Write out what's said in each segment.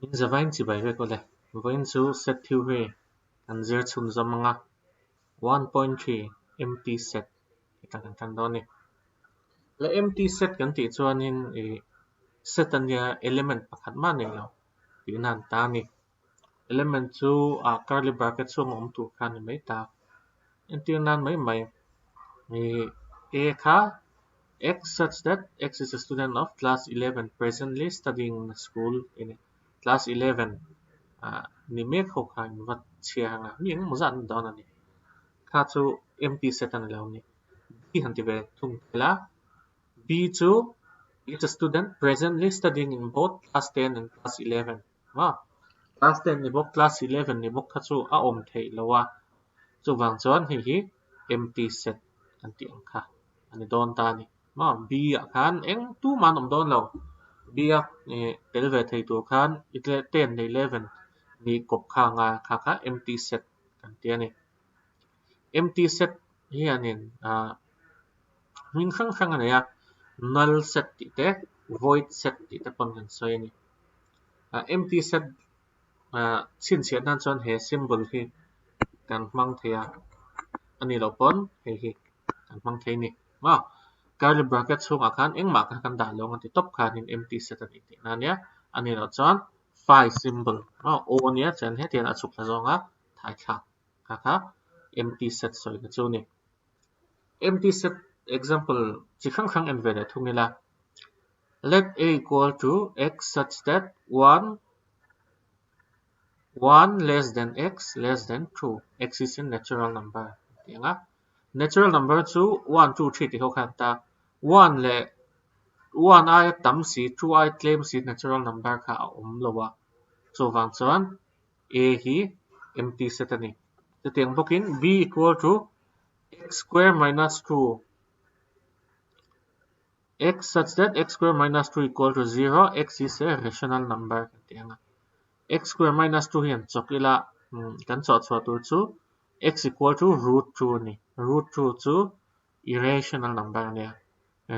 In zavain chibai vek awle. Vawiin chu set theory kan zir chhunzawm ang a, 1.3 Empty set tih kha kan tan dawn a ni. Le empty set kan tih chuanin ih set a nia element pakhat mah nei lo tihna an ta a ni. Element chu ah curly bracket chhung a awm tur kha a ni mai ta. Entir nan mai mai ih A kha X such that X is a student of class 11 presently studying in a school tih a ni. Class 11 ah ni mek ho kha in va chhiar ang a, mi engemaw zat an dawn a ni. Kha chu empty set a ni lo a ni. B han ti ve thung tel a, B chu is a student presently studying in both class 10 and class 11. A, class 10 ni bawk class 11 ni bawk kha chu a awm theih lo a, chuvang chuan hei hi empty set kan tih ang kha a ni dawn ta a ni. Maw B ah khan eng tumah an awm dawn lo, B a tel ve thei tur khan 10 leh 11 ni kawp kha anga kha kha empty set kan ti a ni. Empty set hianin ah hming hrang hrang a nei a, null set tih te, void set tih te pawn kan sawi a ni. Ah empty set ah chhinchhiah nan chuan he symbol hi kan hmang thei a, a nih loh pawn hei hi kan hmang thei a ni. Maw curly bracket chhungah khan engmah kha kan dah lo ang a ti tawp khanin empty set a ni tihna a nia, a nih loh chuan phi symbol maw O ania chuan hetiang a chhuk thla zawnga thai thlak kha kha empty set sawina chu a ni. Empty set example chi hrang hrang en ve leh thung ila let a equal to x such that 1 1 less than x less than 2 x is a natural number tih ang a natural number chu 1 2 3 tih ho khan ta 1 leh 1 aia tam si 2 aia tlem si natural number kha a awm lo a chuvang chuan A hi empty set a ni. Chutiang bawkin B equal to x square minus 2 x such that x square minus 2 equal to 0 x is a rational number kan ti ang a. x square minus 2 hi an chawk ila kan chawh chhuah tur chu x equal to root 2 a ni. Root 2 chu irrational number a nia.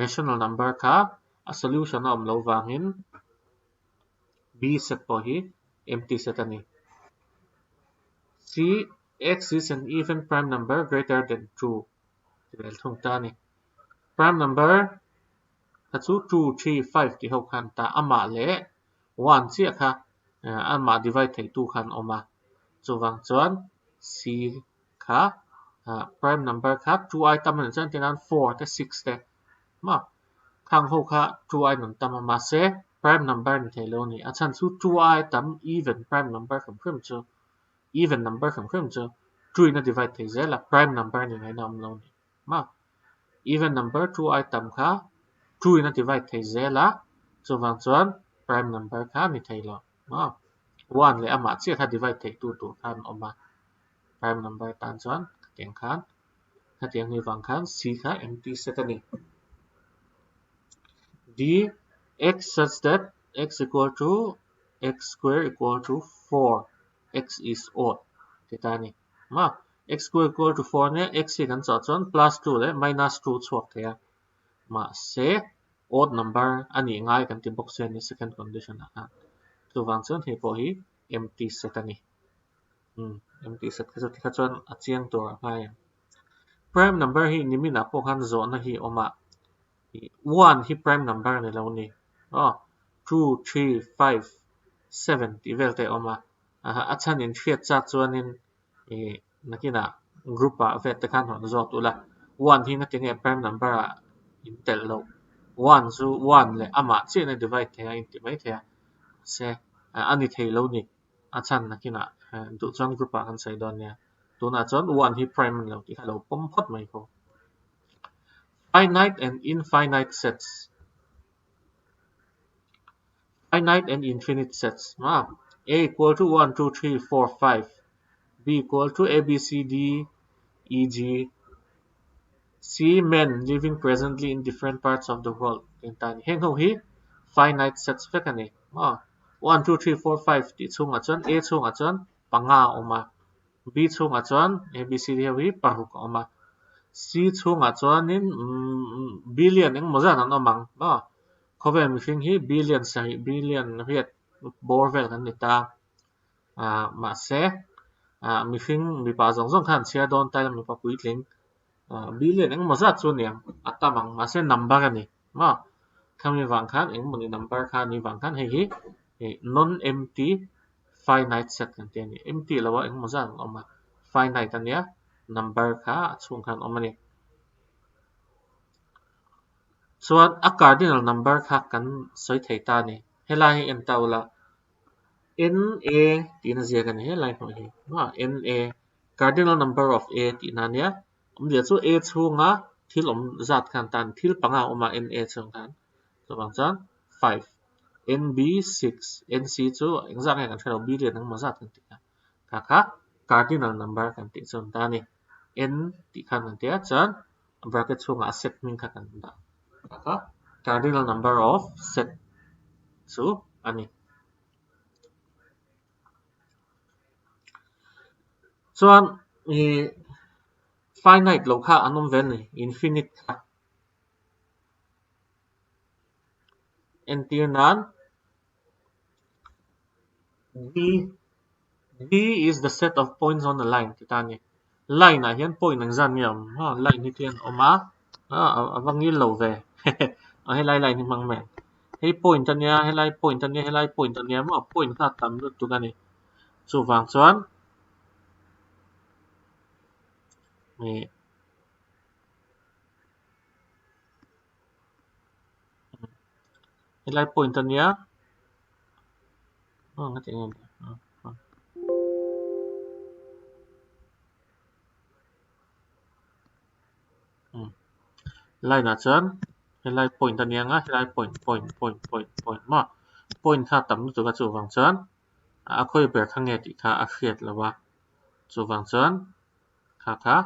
Rational number kha a solution a awm loh vangin B set pawh hi empty set a ni. C, X is an even prime number greater than 2 ti vel thung ta a ni. Prime number kha chu 2, 3, 5 tih ho khan ta amah leh 1 chiah kha amah divide theitu khan awm a. Chuvang chuan C kha prime number kha 2 ai tam a nih chuan tihian 4 te 6 te maw khang ho kha 2 ai an tam a mahse prime number ni thei lo a ni a chhan chu 2 ai tam even prime number hrim hrim chu even number hrim hrim chu 2 in a divide thei zel a prime number ni ngaihna awm lo a ni maw even number 2 ai tam kha 2 in a divide thei zel a chuvang chuan prime number kha ni thei lo maw 1 leh amah chiah kha divide thei tu tur khan awm a prime number tan chuan khatiang khan khatiang ni vang khan c kha empty set a ni. D x such that x equal to x square equal to 4 x is odd ti ta ni ma x square equal to 4 nia x hi kan chawh chuan plus 2 leh minus 2 chhuak thei a mahse odd number a nih ngai kan ti bawk se ni second condition ah khan chuvang chuan hei pawh hi empty set a ni. Umm empty set kha chu tikha chuan a chiang tur a ngai ang. Prime number hi nimin ah pawh khan zawhna hi a awm a, ih one hi prime number a ni lo ni aw, two, three, five, seven tih vel te a awm a, aha a chhan in hriat chak chuanin ih nakinah group ah vel te khan rawn zawt ula, one hi ngatinge prime number ah in telh loh, one chu one leh amah chiah in a divide thei a inti mai thei a, mahse a ni thei lo ni. A chhan nakinah duh chuan group ah kan sawi dawn nia. Tunah chuan one hi prime a ni lo tih kha lo pawm phawt mai khaw. Finite and infinite sets Finite and infinite sets ma A equal to 1, 2, 3, 4, 5 B equal to A, B, C, D, E, G C men living presently in different parts of the world tih ta a ni. Heng ho hi finite sets vek a ni. Maw? One, two, three, four, five tih chhungah chuan A chhungah chuan panga a awm a, B chhungah chuan A, B, C, D ho hi paruk a awm a, C chhungah chuanin billion engemaw zat an awm ang. Maw? Khawvel mihring hi billion sarih, billion riat. bawr vel kan ni ta. Mahse, mihring mipa zawng zawng khan chhiar dawn ta ila mipa puitling billion engemaw zat chu a ni ang, a tam ang. Mahse, number a ni maw? Khami vang khan engemawni number kha a nih vang khan hei hi non-empty finite set kan ti a ni. Empty lo a engemaw zat an awm a, finite a nia, number kha a chhung khan a awm a ni. Chuan a cardinal number kha kan sawi thei ta a ni. Helai hi en ta ula, NA tiin a ziak a ni helai hmuh hi. NA, cardinal number of A tihna a nia. Awmzia chu A chhunga thil awm zat khan tan thil panga a awm a NA chhung khan. Chuvang chuan 5, NB 6, NC chu engzah nge kan hre lo, B lian engemaw zat kan ti a. Kha kha cardinal number kan tih chu an ta a ni. N tih khan kan ti a, chuan bracket chhungah a set hming kha kan dah. Kha kha cardinal number of set chu a ni. Chuan ih finite lo kha an awm ve a ni, infinite kha. Entir nan D D is the set of points on a line ti ta a ni. Line ah hian point engzat nge a awm? Ha line hi khian a awm a, a va ngil lo ve a helai line hi hmang mai ang. Hei point a nia, helai point a nia, helai point a nia maw point kha a tam lutuk a ni. Chuvang chuan ih Helai point a nia line ah chuan helai point a nia nga helai point point point point point maw point kha a tam lutuk a chuvang chuan a khawi ber kha nge tih kha a hriat loh a chuvang chuan kha kha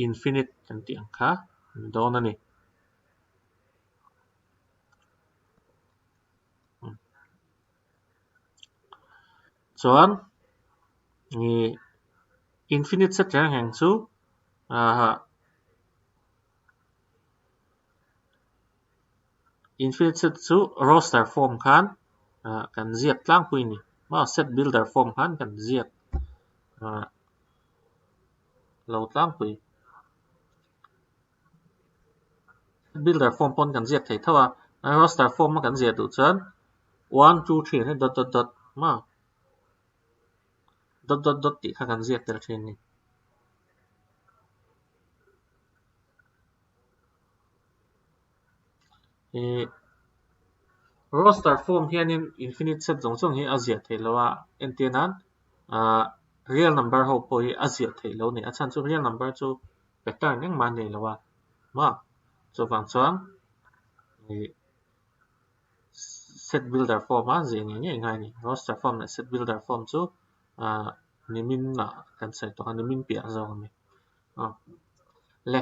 infinite kan tih ang kha a ni dawn a ni. Chuan ih infinite set reng reng chu ahh infinite set chu roster form khan ah kan ziak tlangpui a ni maw set builder form khan kan ziak ah lo tlangpui. Builder form pawn kan ziak thei tho a, roster form a kan ziah duh chuan one two three hei dot dot dot maw dot dot dot tih kha kan ziak tel thin a ni. Ih roster form hianin infinite set zawng zawng hi a ziah theih loh a entir nan ah real number ho pawh hi a ziah theih loh a ni a chhan chu real number chu pattern engmah a nei lo a maw chuvang chuan ih set builder form a ziah ngei ngei ngai a ni roster form leh set builder form chu ah nimin ah kan sawi tawh a nimin piah zawk a ni aw le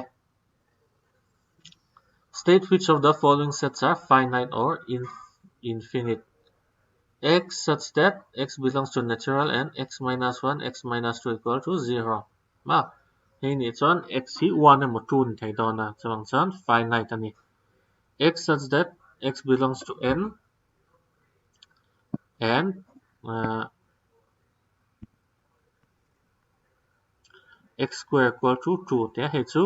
state which of the following sets are finite or infinite x such that x belongs to natural and x minus 1 x minus 2 equal to 0 Ma, hei nih chuan x hi 1 emaw 2 ni thei dawn a, chuvang chuan finite a ni. x such that x belongs to n and uh, x square equal to 2 tia hei chu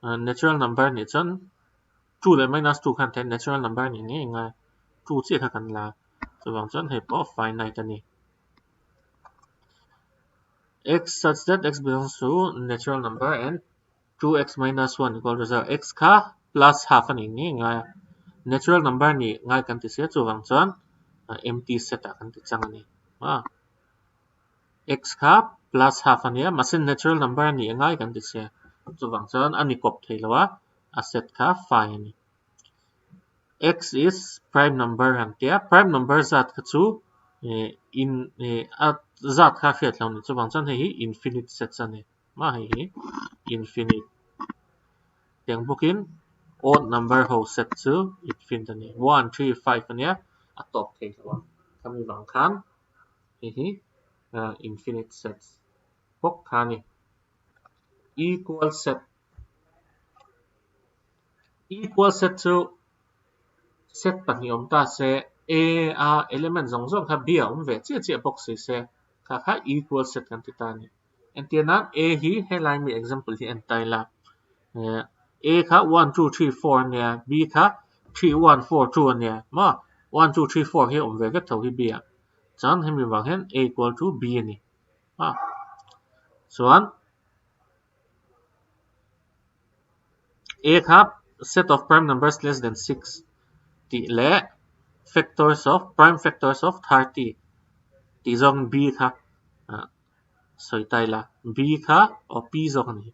uh, natural number nih chuan 2 leh minus 2 khan thein natural number nih ngei ngai 2 chiah kha kan la chuvang chuan hei pawh finite a ni. X such that x belongs to natural number and 2x minus 1 equal to 0. X kha plus half a nih ngei ngai a. Natural number nih ngai kan ti sia chuvang chuan empty set ah kan ti chang a ni. X kha plus half a nia mahse natural number a nih ngai kan ti sia chuvang chuan a ni kawp thei lo a, a set kha phi a ni. X is prime number an tia prime number zat kha chu in a zat kha a hriat lo ni chuvang chuan hei hi infinite sets a ni ma hei hi infinite tiang bawkin odd number ho set chu infinite a ni 1 3 5 a nia a tawp thei lo a khami vang khan hei hi infinite sets bawk kha a ni equal set Equal set chu set pahnih awm ta se. A a element zawng zawng kha B ah awm ve chiah chiah bawk si se kha kha equal set kan ti ta a ni. Entir nan A hi helai mi example hi en ta ila A kha one two three four a nia B kha three one four two a nia maw one two three four hi a awm ve vek tho hi B ah chuan hemi vang hian A equal to B a ni a chuan A kha set of prime numbers less than 6 tih leh factors of prime factors of 30 tih zawng B kha sawi ta ila B kha aw P zawk a ni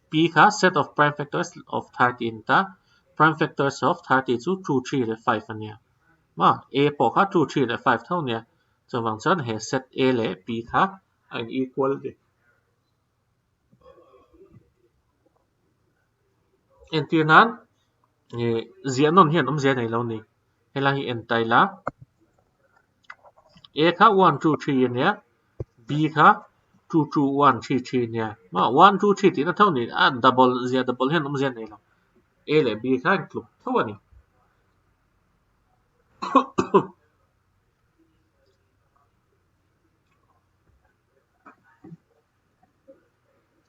P kha set of prime factors of 30 a ni ta prime factors of 30 chu 2 3 leh 5 a nia maw A pawh kha 2 3 leh 5 tho a nia chuvang chuan he set A leh P kha a in equal a ni. Entir nan ih ziah nawn hian awmzia nei lo a ni. Helai hi en ta ila A kha one two three a nia B kha two two one three three a nia maw one two three tihna tho a ni a double ziah double hian awmzia nei lo A leh B kha a intluk tho a ni.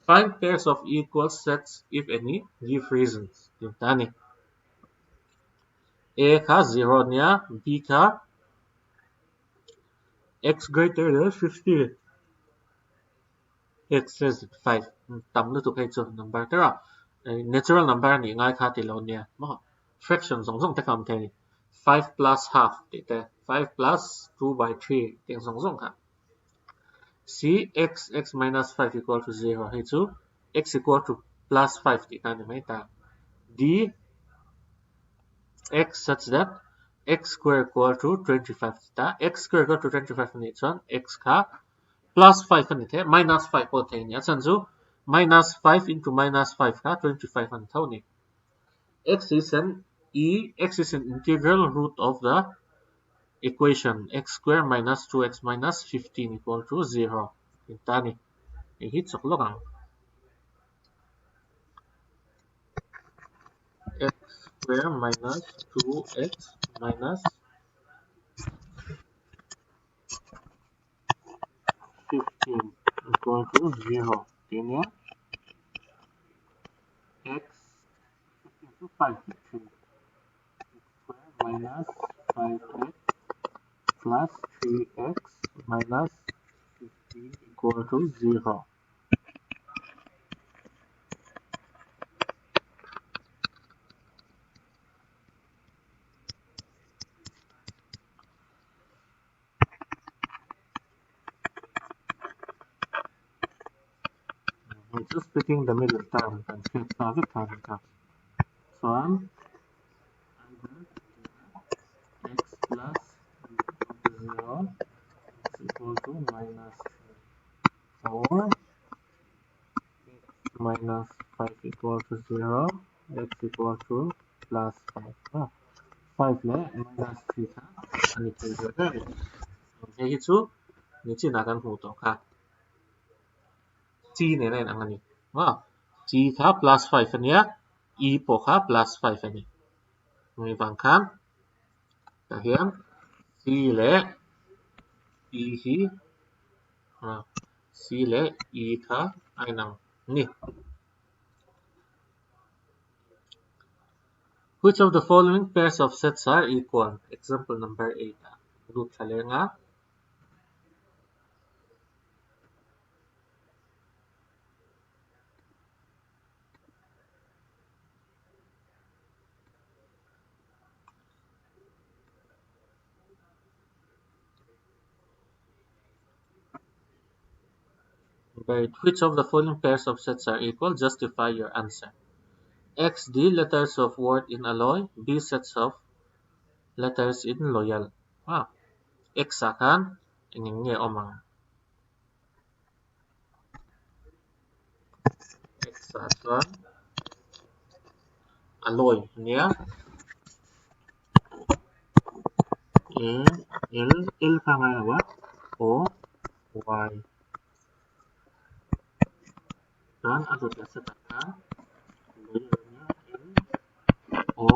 Find pairs of equal sets if any, give reasons tih ta a ni. A kha zero a nia, B kha x greater than 15 x less than 5 tam lutuk hei chu number te erawh natural number a nih ngai kha tih lo a nia maw fraction zawng zawng te kha a awm thei a ni 5 plus half tih te 5 plus 2 by 3 tih zawng zawng kha. C x x minus 5 equal to 0 hei chu x equal to plus 5 tih kha a ni mai ta. D x such that x square equal to 25 ti ta. x square equal to 25 a nih chuan x kha plus 5 a ni thei a, minus 5 pawh a thei a ni. A chhan chu minus 5 into minus 5 kha 25 a ni tho a ni. X is an e x is an integral root of the equation x square minus 2x minus 15 equal to 0 tih ta a ni. Hei hi chawk lawk ang. x square minus 2x minus 15 equal to 0 tih a nia. x 15 chu 5 tih thin. x square minus 5x plus 3x minus 15 equal to 0. Hei chu splitting the middle term kan hriat sa vek kha a ni ta. Chuan x plus 0 is equal to minus 3 or x minus 5 equal to 0 x equal to plus 5 5 leh minus 3 kha a ni thei ve ve a ni. Hei hi chu nichinah kan hmuh tawh kha. C nen a inang a ni. Maw? C kha plus 5 a nia, E pawh kha plus 5 a ni. Hemi vang khan tah hian C leh E hi C leh E kha a inang a ni. Which of the following pairs of sets are equal? Example number 8 ah lut thla leng a. Which of the following pairs of sets are equal? Justify your answer. X, D letters of word in alloy, B sets of letters in loyal. Ah, X ah khan eng eng nge awm ang? X ah chuan alloy a nia. A L L kha ngai lo a O Y chuan a dawt leh setah khan loyal a nia L O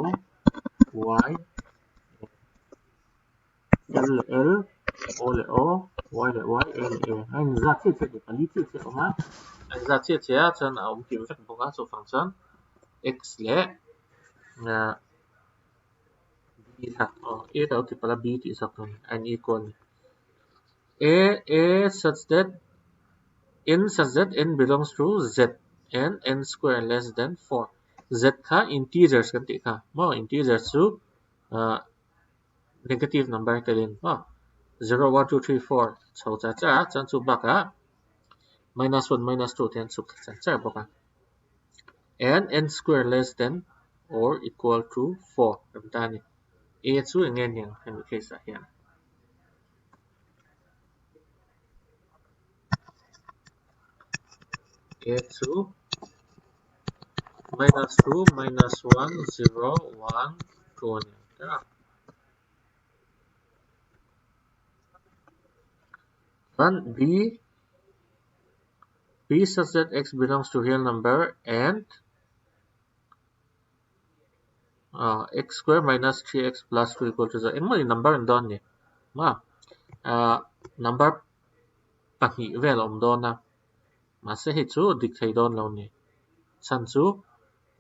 Y. L leh L, O leh O, Y leh Y, A leh A. A inzat chiah chiah ni, pali chiah chiah a awm a. A inzat chiah chiah a, chuan a awm kim vek bawk a, chuvang chuan X leh B kha aw A ka lo ti palh a, B tih zawk tur a ni, a in equal a ni. A A such that n such that n belongs to Z and n square less than 4. Z kha integers kan tih kha maw integers chu negative number telin maw 0 1 2 3 4 chho char char a chuan chu bakah minus 1 minus 2 te an chhuk thla char char bawk a and n square less than or equal to 4 kan ta a ni. A chu eng nge niang hemi case ah hian. A chu minus 2 minus 1 0 1 2 a ni ang ta. Chuan B B such that x belongs to real number and uh, x square minus 3x plus 2 equal to 0 engmah ni number an dawn ni ma uh, number pahnih vel a awm dawn a mahse hei chu dik thei dawn lo ni chhan chu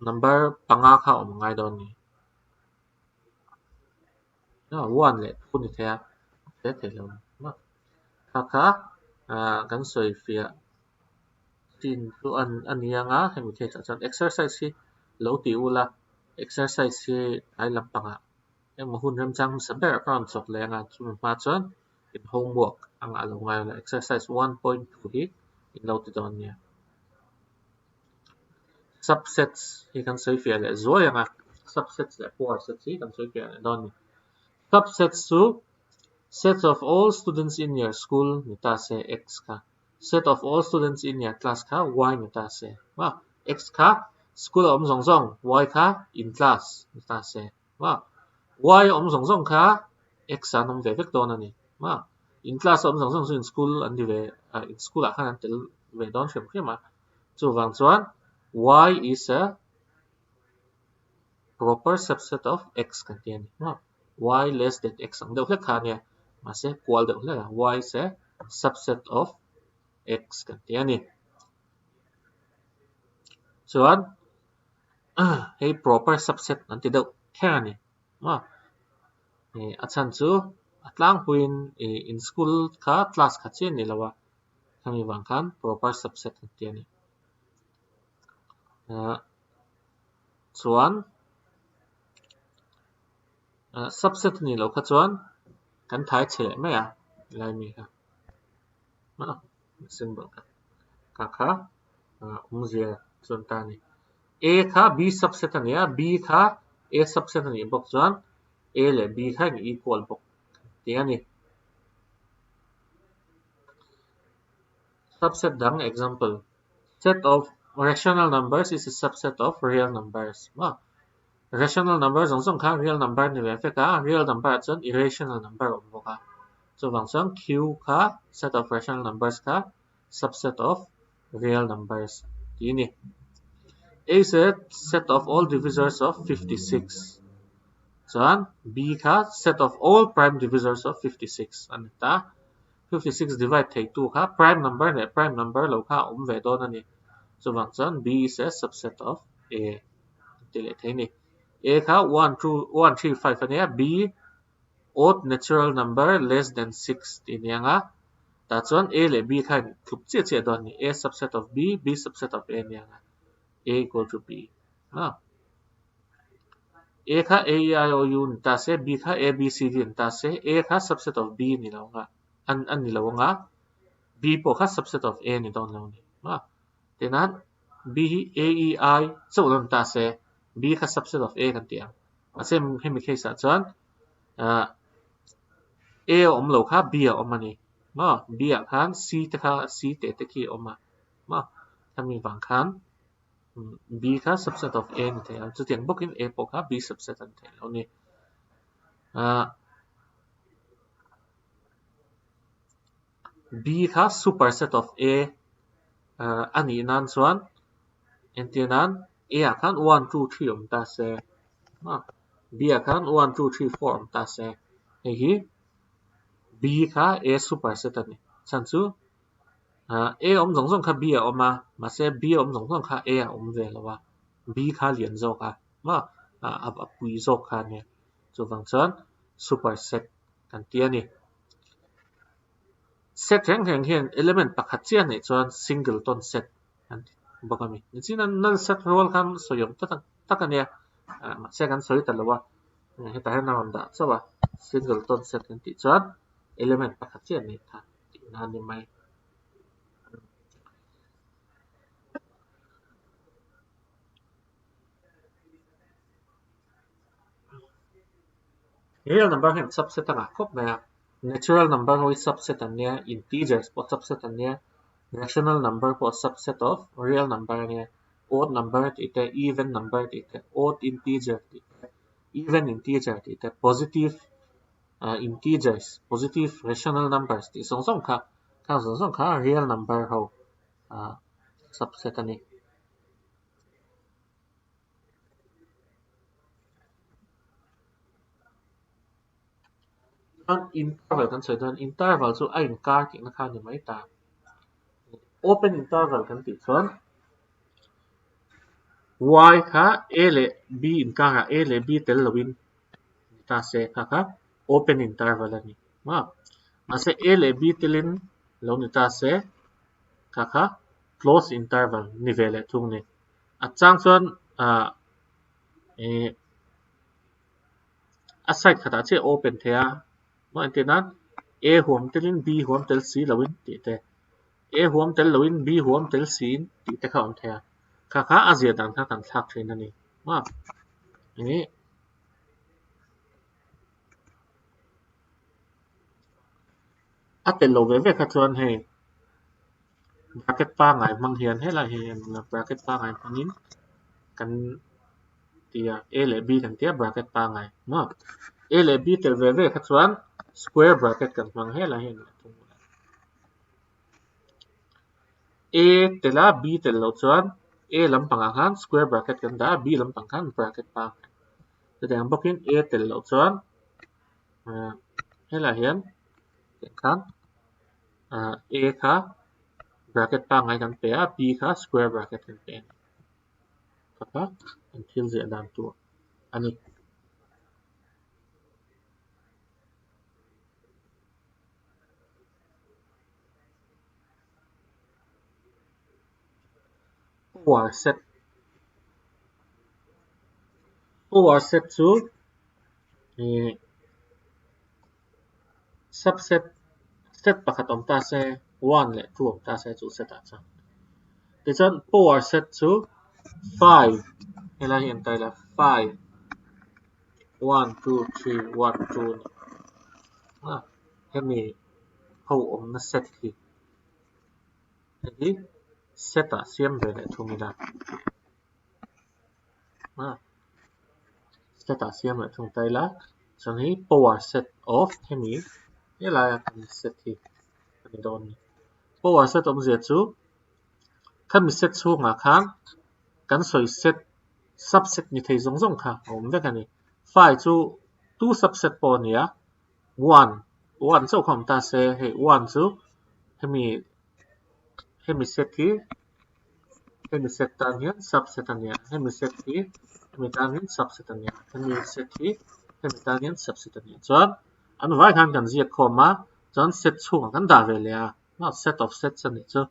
number panga kha a awm ngai dawn ni one leh two ni thei a hle thei lo ni kha kha kan sawi fiah chin chu a ni ang a hemi case ah chuan exercise hi lo ti ula exercise hi tlai lampangah emaw hun remchang hmasa ber a rawn chawk leh ang a chumi hma chuan in homework a ngah lo ngai lo exercise 1.2 hi in lo ti dawn nia. Subsets hi kan sawi fiah leh zuai ang a, subsets leh poor sets hi kan sawi fiah leh dawn a ni. Subsets chu sets of all students in your school ni ta se x kha, set of all students in your class kha y ni ta se. Ma x kha school a awm zawng zawng, y kha in class ni ta se. Ma y a awm zawng zawng kha x ah an awm ve vek dawn a ni. Ma in class a awm zawng zawng chu in school an ni ve, in school ah khan an tel ve dawn hrim hrim a. Chuvang chuan y is a proper subset of x kan ti a ni. Y less than x ang deuh hlek kha a nia. Mahse kual deuh hlek a. Y is a subset of x kan ti a ni. Chuan hei proper subset an ti deuh kher a ni. A chhan chu a tlangpuiin in school kha class khat chiah a ni lo a. Khami vang khan proper subset an ti a ni. Chuan subset a nih loh kha chuan kan thai chhe leh mai a helai mi kha symbol kha kha kha awmzia chuan ta a ni. A kha B subset a ni a, B kha A subset a nih bawk chuan A leh B kha in equal bawk ti a ni. Subset dang example, Set of rational numbers is a subset of real numbers. Maw? Rational number zawng zawng kha real number ni ve vek a, real number ah chuan irrational number a awm bawk a. Chuvang chuan Q kha set of rational numbers kha subset of real numbers tih a ni. A is a set of all divisors of 56. Chuan B kha set of all prime divisors of 56 a ni ta. 56 divide theitu kha prime number leh prime number lo kha a awm ve dawn a ni. Chuvang chuan B is a subset of A an ti leh thei a ni. A kha 1, 2, 1, 3, 5 a nia, B odd natural number less than 6 tih a ni ang a. Tah chuan A leh B kha in tluk chiah chiah dawn a ni. A subset of B, B subset of A a ni ang a. A equal to B. A. A kha A E I O U ni ta se, B kha A B C D ni ta se, A kha subset of B ni lo anga, an a ni lo anga, B pawh kha subset of A ni dawn lo a ni. A. Tinan B hi A E I chauh lo ni ta se, B kha subset of A kan ti ang. Mahse hemi case ah chuan A a awm lo kha B a awm a ni. Maw? B ah khan C te kha C teh te khi a awm a. Maw? Khami vang khan B kha subset of A ni thei a, chutiang bawkin A pawh kha B subset a ni thei lo a ni. B kha superset of A a nih nan chuan entir nan A ah khan 1, 2, 3 awm ta se, B ah khan 1, 2, 3, 4 awm ta se, hei hi. B kha A superset a ni. Chhan chu A awm zawng zawng kha B a awm a, mahse B awm zawng zawng kha A a awm ve lo a, B kha lian zawk a, maw a pui zawk kha a nia. Chuvang chuan superset kan ti a ni. Set reng reng hian element pakhat chiah neih chuan singleton set kan ti bawk a ni. Nichina null set rual khan sawi awm tak tak a nia, mahse kan sawi ta lo a, hetah hian a rawn dah chauh a, singleton set kan tih chuan element pakhat chiah neih kha tihna a ni mai. Real number hian subset a ngah khawp mai a, natural number ho hi subset an nia, integers pawh subset an nia, rational number pawh subset of real number a nia, odd number tih te, even number tih te, odd integer tih te, even integer tih te, positive integers, positive rational numbers tih zawng zawng kha, khang zawng zawng kha real number ho subset a ni. Chuan interval kan sawi dawn interval chu a inkar tihna kha a ni mai ta. Open interval kan tih chuan y kha a leh b inkarah a leh b tel loin ni ta se kha kha open interval a ni maw. Mahse a leh b telin lo ni ta se kha kha close interval ni ve leh thung ni. A chang chuan ah ih a side khatah chiah open thei a maw entir nan A huam telin B huam tel si loin tih te A huam tel loin B huam tel siin tih te kha a awm thei a kha kha a zia dan kha kan thlak thin a ni maw ih a tel lo ve ve kha chuan hei bracket pangngai hmang hian helai hi bracket pangngai hmangin kan ti a a leh b kan tia bracket pangngai maw a leh b tel ve ve kha chuan square bracket kan hmang helai hian a tel a b tel loh chuan a lampangah khan square bracket kan dah a b lampang khan bracket pangngai chutiang bawkin a tel loh chuan helai hian khan a kha bracket pangngai kan pe a b kha square bracket kan pe a ni kha kha an thil ziah dan tur a ni. Power set Power set chu ih subset set pakhat awm ta se one leh two awm ta se chu set ah chuan tichuan power set chu five helai hi an taila five one two three one two a ni a hemi ho awmna set hi hei hi set ah siam ve leh thung ila a set ah siam leh thung ta ila chuan hei power set of hemi helaia kan set hi a ni dawn a ni power set awmzia chu khami set chhungah khan kan sawi set subset ni thei zawng zawng kha a awm vek a ni file chu two subset pawh a ni a one one chauh kha awm ta se hei one chu hemi hemi set hi hemi set tan hian subset a nia hemi set hi hemi tan hian subset a nia hemi set hi hemi tan hian subset a nia chuan an vai khan kan ziak khawm a chuan set chhungah kan dah ve leh a not set of sets a nih chu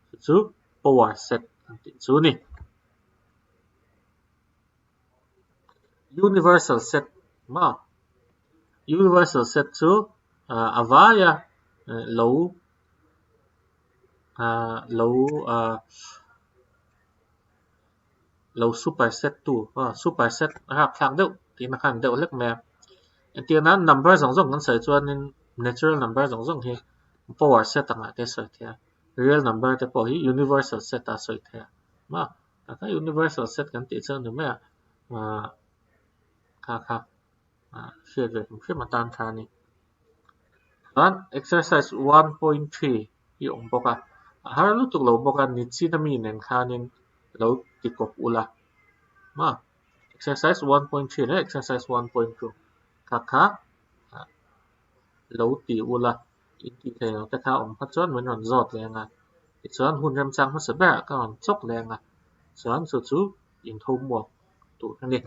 chu chu power set an tih chu a ni. Universal set maw universal set chu a vaia lo ah lo ah lo super set tu ah super set a rapthlak deuh tih na khan deuh hlek mai a entir nan number zawng zawng kan sawi chuanin natural number zawng zawng hi power set angah te a sawi thei a real number te pawh hi universal set a sawi thei a maw tah khan universal set kan tih chu a ni mai a ah kha kha ah hriat ve hrim hrim atan kha a ni. Chuan exercise 1.3 hi awm bawk a, a har lutuk lo bawk a nichina mi nen khanin lo ti kawp ula maw exercise 1.3 leh exercise 1.2 kha kha. Lo ti ula, in tih theih loh te kha awm hma chuan min rawn zawt leh ang a, tichuan hun remchang hmasa berah ka rawn chawk leh ang a, chuan chu chu in homework tur a ni.